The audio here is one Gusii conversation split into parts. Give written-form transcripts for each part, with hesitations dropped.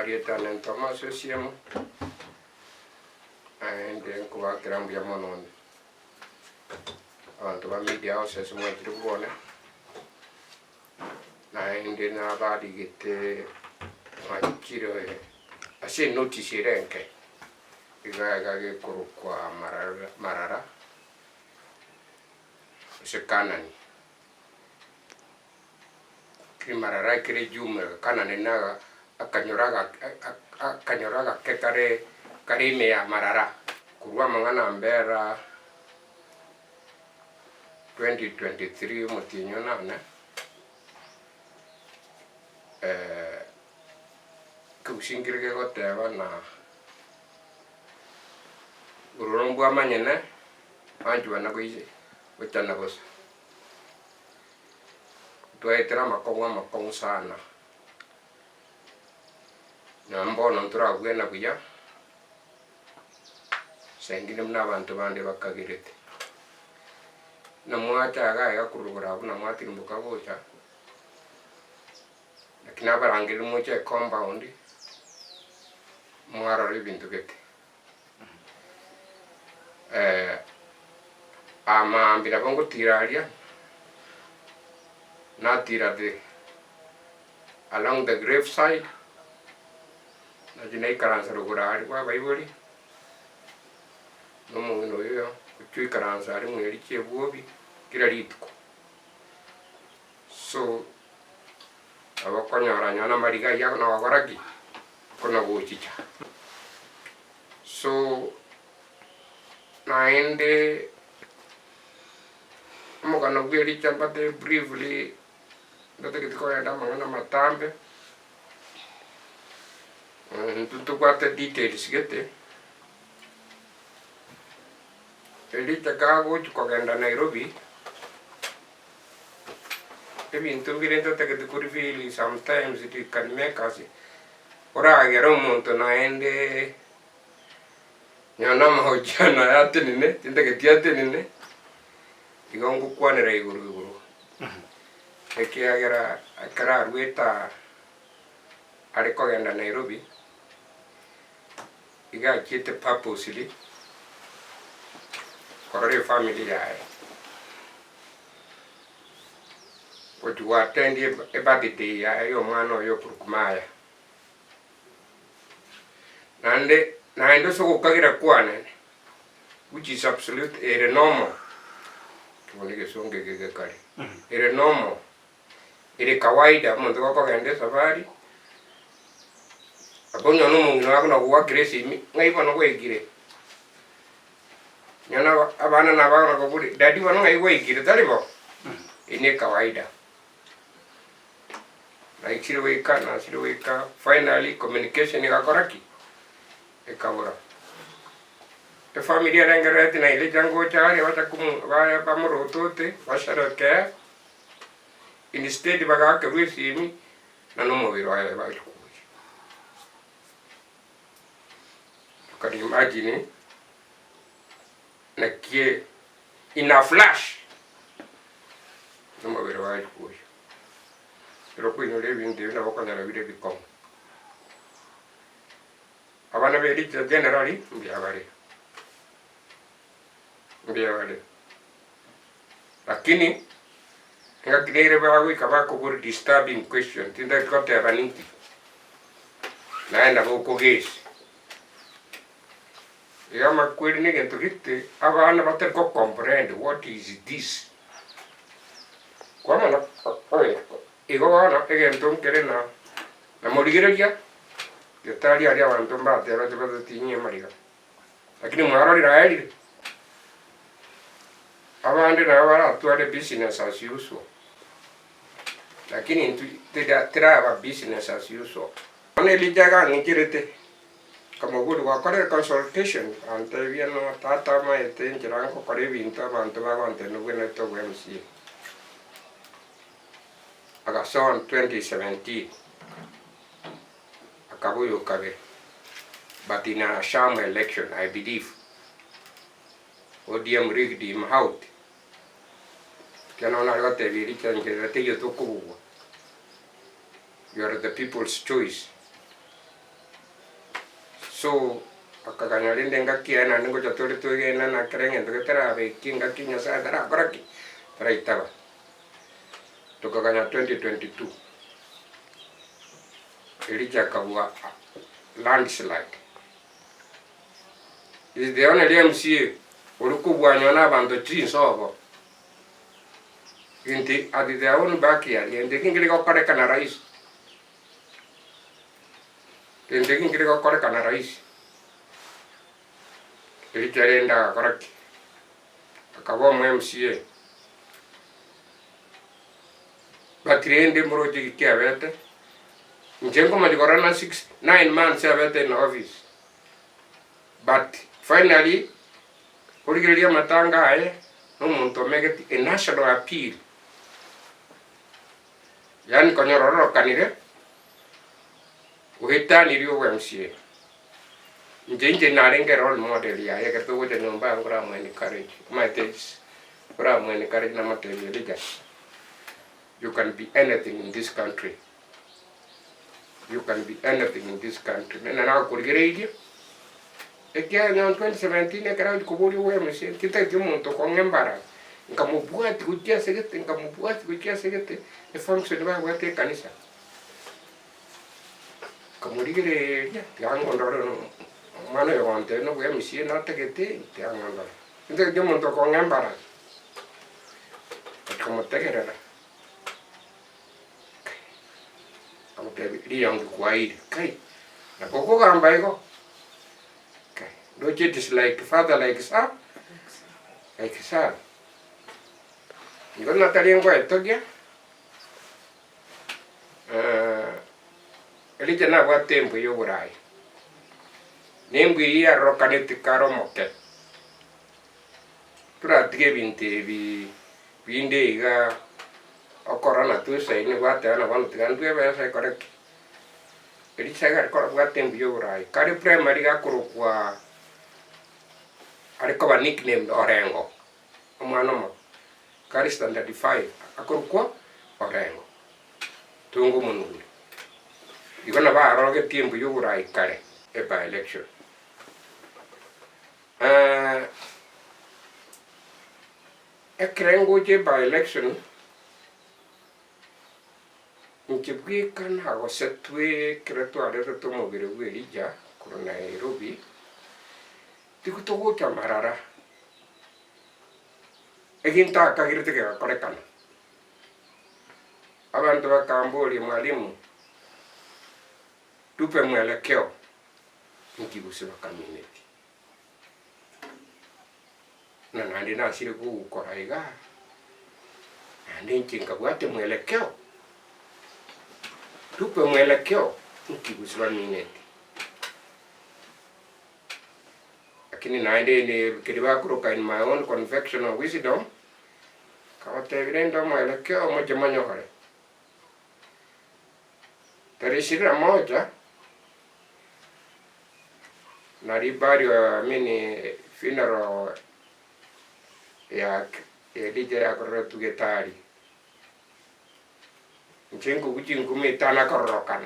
Amarieta ane Thomas Osiemo, naende nkobakera mbuya mono abanto ba media house ase mwanchire bwane, naende nabarigete mwanchire ase enotice ere enke, iga iga gekorokwa marara marara gose Canaan. Rimarara ekero ejuma Kanani na akanyora akanyora agake kare kare ime ya marara. Korwa amang'ana a mbera 2023 omotienyi o nane, ekegusii nkere kegoteba ng'a bororo mbwamanyene, banchwana goichana bosa. Twaetire amakong'u amakong'u sana, na mbono ntorabwena buya, saa ingine buna abanto bande bakagerete. Buna mwacha iga iga korwa igoro abwo na mwatirimboka gocha, lakini nabarangereria moche ecompound, mwarora ebinto gete. Amaambia nabo ngotira aria, natira the along the grave side, nachia naikaransa rogoro aria bwa abaibori, na omong'ina oyo ochia oikaransa aria mweri chiebwobi kera rituko. So, nabo okonyora nonye na amariga ayio nagokora ki? Kona gochicha. So, naende omogano bwe richa mbate briefly, ntatageti kogenda amang'ana amatambe, intwe ntobwate details gete, Ericha kagochia kogenda Nairobi, ebinto mbire ntatageti ko reveal sometimes it can make us oragere omonto naende nonya na amahojiano aya atenene, tintageti atenene, igo ngokwanera igoro igoro, ekiagera ekero arwete aa are kogenda Nairobi, iga achiete purposely korora efamiri yaye, gochia go attend ebirthday yaye ya omwana oye okorokwa Maya. Naende naende ase ogokagera kwane which is absolute ere normal, ekio na egesongo eke gekare, ere normal, ere kawaida omonto gokogenda esafari, okonyora na omong'ina oye buna ogoakera esimi, ng'ai bono gwaikire? Onye na abana nabo bakoboria, daddy bono ng'ai gwaikire, tari bo? Eyio ne kawaida. Naichire goika, nasire goika, finally communication egakora ki? Ekabora. Efamiri erengerereti naire ngocha aria bacha komo bamorotote, basherekee, instead bagaakerwa esimi, na nomobere oye bachia koyia. You can imagine naki in a flash nomobere oye koyia. Ekero okoinyora ebinto ebi nabo okonyora bire ebikong'u. Abana be richa generally mbuya bare, mbuya bare. Lakini engaki nere bagoika bakobora disturbing question tintageti goteba ninki, naye nabo okogesi. Iga amakweri na egento gete abana batari go comprehend what is this. Kwamanya igo bono egento nkere na namorigereria getari aria abanto mbatebete batatinyie amariga. Lakini mwarorire aerire? Abande nabo baratware business as usual, lakini intwe teraba business as usual. Bono Elijah iga ang'icherete, nkamoboria, Gwakorire consultation? Agantebia, No, tata amaete enchera ngokora ebinto abanto bagontebia nobwenerete obe MCA. Agasoa 2017. Akaba oyo okabere, but in a sham election I believe ODM rigged him out, ekiagera nonya nare gotebia Richard ncherera teiyo tokobugwa, you are the people's choice. So, akaganya rende engaki yaye naende ngocha tore twegena na kera egento getarabe eki engaki Nyasaye atarakora ki? Taraitaba. Tokaganya 2022, Elijah akabua landslide. Is the only MCA ori kobwanywa na abanto chinsobo. Gento at their own backyard, gento eki nkeri gokorekana rahisi. Gento eki nkeri gokorekana rahisi. Elijah rende agakora ki? Akaba omo MCA. But rende moroche ki kiabete, inche nkomanya korora na six, nine months abete in office. But finally, origereria amatanga aye, na omonto omegeti a national appeal. Yaani konyora ororokanire, oetanirie obo MCA. Inche inche narenge role model yaye ekero togocha nyomba nkoramu encourage, omanyete nkoramu encourage namotebia Elijah, you can be anything in this country, you can be anything in this country. Nere nagokorigereirie, ekiagera nonye 2017 ekero agochia koboria obo MCA, ntintageti omonto okong'a embara, nkamobwatia gochia ase gete, nkamobwatia gochia ase gete, efunction babwate ekanisa. Nkamorigereria, tiga ngondore omwana oyo ogontebia na obo MCA natagete, tiga ngondore. Ntagete omonto okong'a embara, nkamotegerera, kai, nkamotebia riongi kwaeire, kai, nabo okogamba igo, kai, ndoche it is like father like son, like son. Igo natari ngoetogia. Elija nabwate embwa y'oboraai, na embwa eyio yarorokanete kare omoke. Toratige ebinto ebi binde iga okora na toisaine gwateba na bono tiga ndue ebesa ekore ki? Elija iga are kobwate embwa y'oboraai, kare primary iga akorokwa are koba nicknamed Orengo, omwana omoke. Kare standard five akorokwa Orengo, Tonga omonuri. Igo nabo arogetie embuya oborai kare e by election. Ekere ngocha e by election, inche bweka nagosetwe ekero twaretete omobere bwa Elijah korwa Nairobi, tigo togocha marara. Egento akagerete kegakorekana. Abanto bakamboria, Mwalimu, tupe mwelekeo, inki gose bakaminetie? Na naende nasire kogokora iga, naende inche nkabwate mwelekeo. Tupe mwelekeo, inki gose baminetie? Lakini naende inde keria bakoroka in my own convection of wisdom, nkabatebia rende omwelekeo moche monyore. Tarehe ishirini na moja, nari burial I mean funeral ya Elijah yakoreretwe Getari. Inche nkobua chinkumi etano akororokana.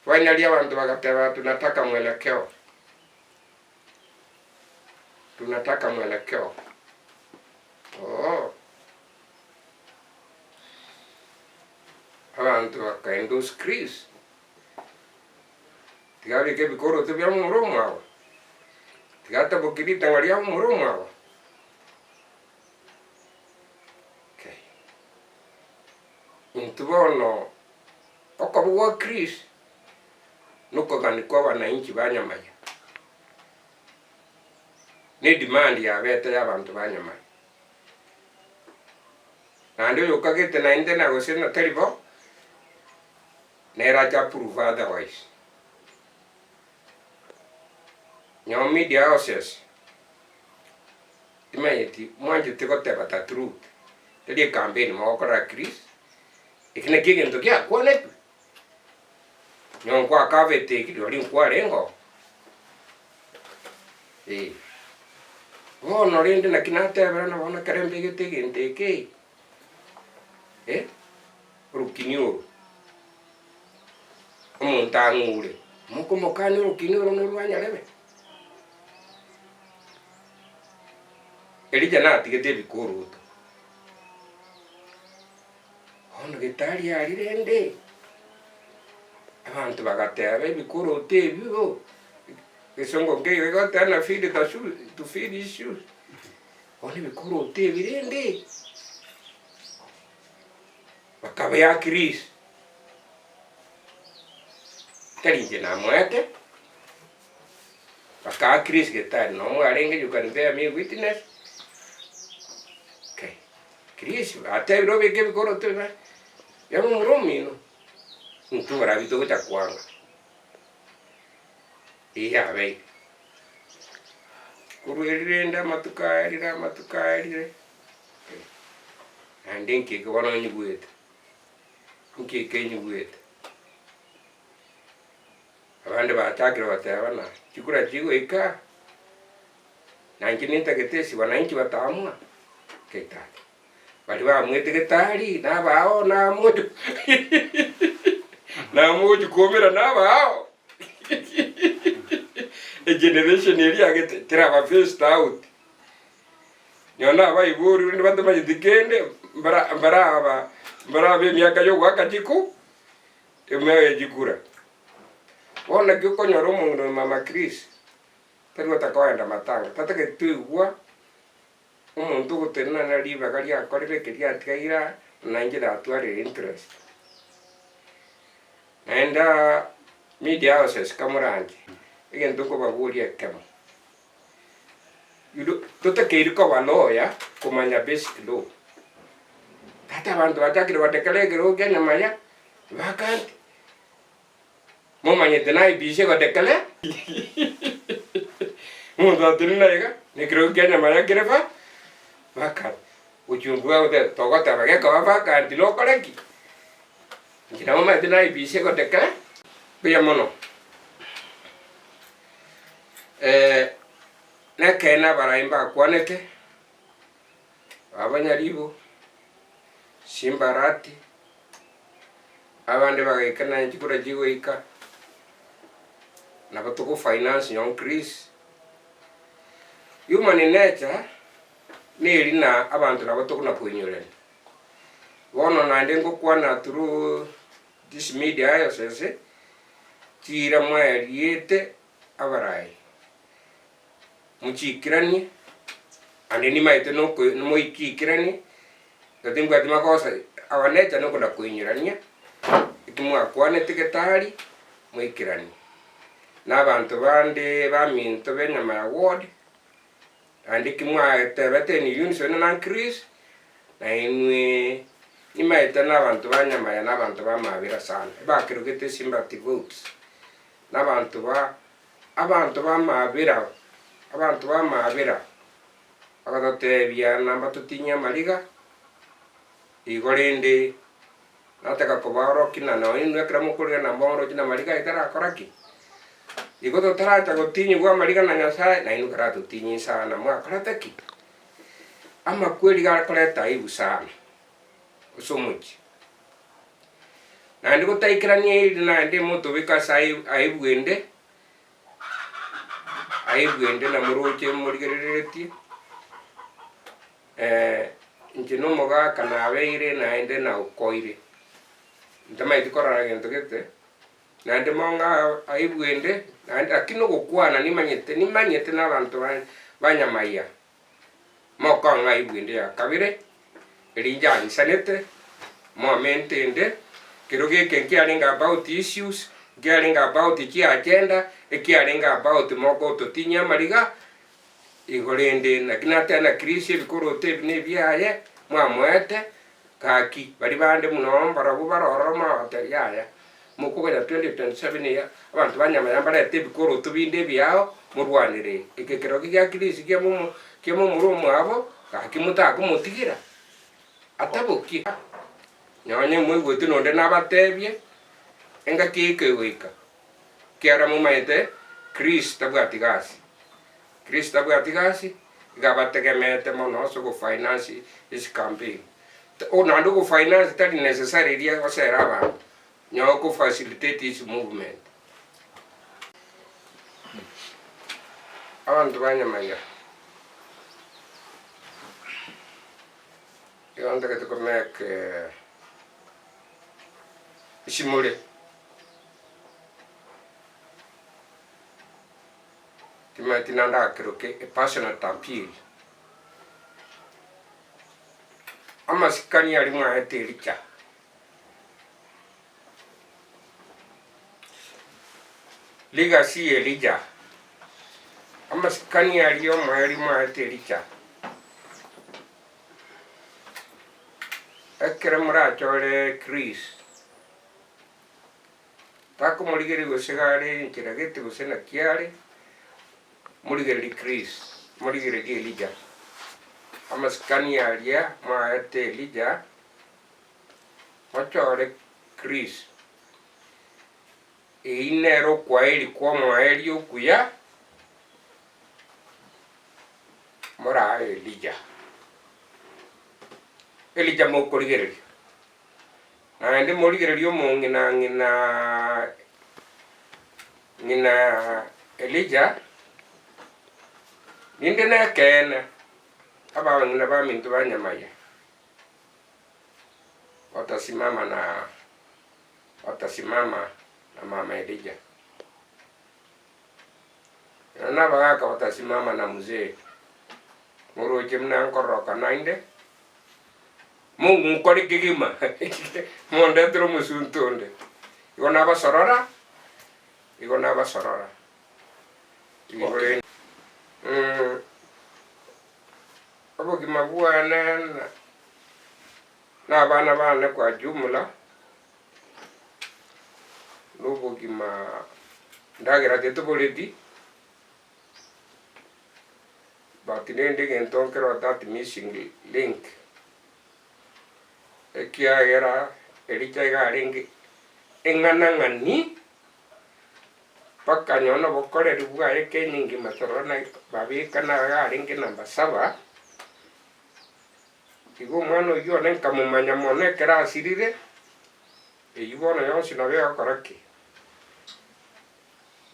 Finally abanto bagateba tunataka mwelekeo, tunataka mwelekeo ooh. Abanto baka endorse Chris, tiga abeke ebikoroto bia momura omwabo, tiga atabokie ritang'a ria momura omwabo. Okay. Intwe bono Okoba gwa Chris nokogania kwa abananchi ba Nyamaya, ne demand yabete ya abanto ba Nyamaya. Naende oyokagete naende na gose na tari bo, nere ache aprove otherwise. Nyawo media houses, timanyeti mwanchete goteba the truth, tari ecampaign mogokorera Chris, Eki nakio egento giakwanetwe, Nyowe nkwakabete eki rirorio nkwarenge oo. Eh. Bono rende naki natebera na bono ekero mbegete egento eke, eh, orokini oro, omonto. Omonto ang'ure, mokomokania orokini oro norwa nyarebe. Elija natigete ebikoroto. Bono getari aria rende, abanto bagateba ebikoroto ebio, egesongo nkeiyo gegoteba na feed the shoe to feed his shoes, bono ebikoroto ebi rende, bakabea Chris, tari inche namoete, bakaa Chris getari, nomo arenge you can bear me witness, okay. Chris atebire obeke ebikoroto bibe bia momura omino, intwe barabwo togocha kwanga. Eyio yabeire. Korwa erio rende amatuko aerire amatuko aerire, naende nki eke bono nyigwete, nki eke nyigwete. Abande bachakire goteba ng'a chikura chigoika, na inche nintagete ase wananchi bataamua getari. Baria baamuete getari nabao namocho namogochia koumera nabao egeneration eria yagete teraba phased out. Nonye nabaibori rende batamanyeti kende mbara mbaraba mbaraba emiaka ya ogoaka chiku emiaka ya chikura. Bono naki okonyora omong'ina oyo mama Chris. Tari gotaka kogenda matanga, tatageti toigwa omonto ogotenena na ribaga riakorire eke riatigaire aa, na inche natwarire interest. Naende aa media houses kamoranche, egento nkobaboria ekemo, you do totakeiri koba lawyer komanya basic law. Tata abanto bachakire godeclare ekerogo kia nyamaya, vacant. Momanyete naibishe godekele omonto atenena iga nekerogo kia nyamaya kere va vacant ochungu agoteba togoteba gekoba vacant nokore ki? Inche nabo omanyete naibishe godekele mbuya mono nekeene abarai mbakwanete abanyaribo chimbarati. Abande bagaika naye chikura chigoika, nabo togo finance young Chris. Human nature neri na abanto nabo tokona koinyorania. Bono naende ngokwana through this media houses, chiira mwariete abarai, mochiikiranie, ande nimaete noko moikiikiranie, na timbwati magoso our nature nokona koinyorania, eki mwakwanete getari, moikeranie. Na abanto bande baminto b'enyama ya ward, naende eki mwatebete in unison na Chris, na inwe nimaete na abanto ba nyamaya na abanto b'amabera sana, ebakerogete sympathy votes, na abanto ba abanto b'amabera, abanto b'amabera. Agatotebia, Nambatotinyie amariga, igo rende nataka kobaorokia na nonya inwe ekero mokorira nambaorokie namariga aye tarakora ki? Igo totaracha gotinyigwa amariga na Nyasae, nainwe karatotinyie sana mwakorete ki? Amakweri gakoreta aibu sana ase omochie. Naende gotaikerania eri naende motobeke ase aibu ende. Aigwe inde namoroche morigereretie, inche nomogaka nabeire naende naokoire, ntamanyeti korora gento gete, naende mong'a aigwe inde, naende lakini ogokwana nimanyete nimanyete na abanto ba banyamaiya, mokong'a aigwe inde ya kabere, eri inche ansanete, momente inde, kero geke nkiarenge about issues, nkiarenge about chiagenda, ekiarenge about mogototinyia amariga, igo rende naki nateba na Chris ebikoroto ebi nebiaye, mwamoete, gaki baria bande buna mbarabwo bare ororo mwabatebia yaya, mokoganya 2027 iga, abanto ba nyamaya mbarete ebikoroto binde ebiao, morwanere eke kerogi gia Chris kia momo kia momura omwabo, Gaki motakomotigera atabokie. Nonya moigwete nonde nabatebie, engaki eye kegoika, ekiagera momanyete Kristo tabwati gasi. Kristo tabwati gasi, iga abategemeete mono ase ogofinance ase campaign. Naende ogofinance tari necessary eria gosera abanto. Nyago ko facilitate his movement. Abanto ba Nyamaiga, igo ntagete ko make esimore. Timanyeti naende akeroke a personal appeal. Amasikani aria mwaete ericha. Legacy ya Elijah. Amasikani aria omoerio mwaete Elijah. Ekero morachore Chris, takomorigereria gose iga are enchera gete gose naki are, morigererie Chris, morigererie Elijah. Amasikani aria mwaete Elijah, Mochore Chris. Eyio nere okwaeria kw'omoerio okuya morae Elija. Elija mokorigereria, naende morigererie omong'ina ng'ina ng'ina Elija, ninde nekeene abang'ina baminto ba nyamaya. Watasimama na watasimama na mama Elija. Ero nabagaka watasimama na mzee. Moroche buna nkororoka naende, mong'ukore kegima mondetere omosunte onde. Igo nabasorora, igo nabasorora. Igo rende Obogima bwane na abana bane kwa jumla nobogima ndagera tetoboreti, but rende egento nkero that missing link, ekiagera ericha iga arenge eng'anang'ani. Bakanyora nobokoreri bwaye Kenya engima tororo na babeka naye arenge namba saba, igo omwana oyio one nkamomanya mono ekero asirire, eyio bono yonsi nabo egokora ki?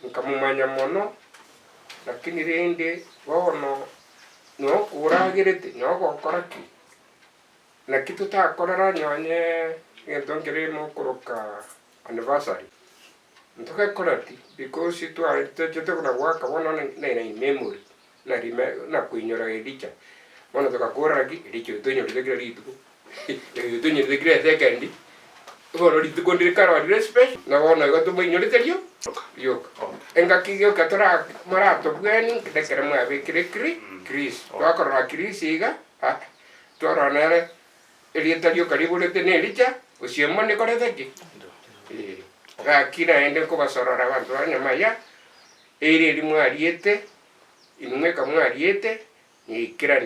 Nkamomanya mono, lakini rende bono nokoragerete nogokora ki? Naki totakorera nonye egento nkere mokoroka anniversary. Ntogekoreti because tware tochete buna goaka bono na in memory na rime na koinyora Elija. Bono togakorera ki Elija oyo toinyorete kera rituko oyo toinyorete kera esekendi bono rituko ndire karorire special na bono igo tomoinyorete rio rioka. Engaki gioka tora moratobweni ekero mwabekire kri Chris. Twakorora Chris iga aa twarora nere Erieta rioka riborete n'Elija, gose nikorete ki? Ee. Gaki naende nkobasorora abanto ba nyamaya, eira eria mwariete, inwe mweka mwariete, nyeikeranie.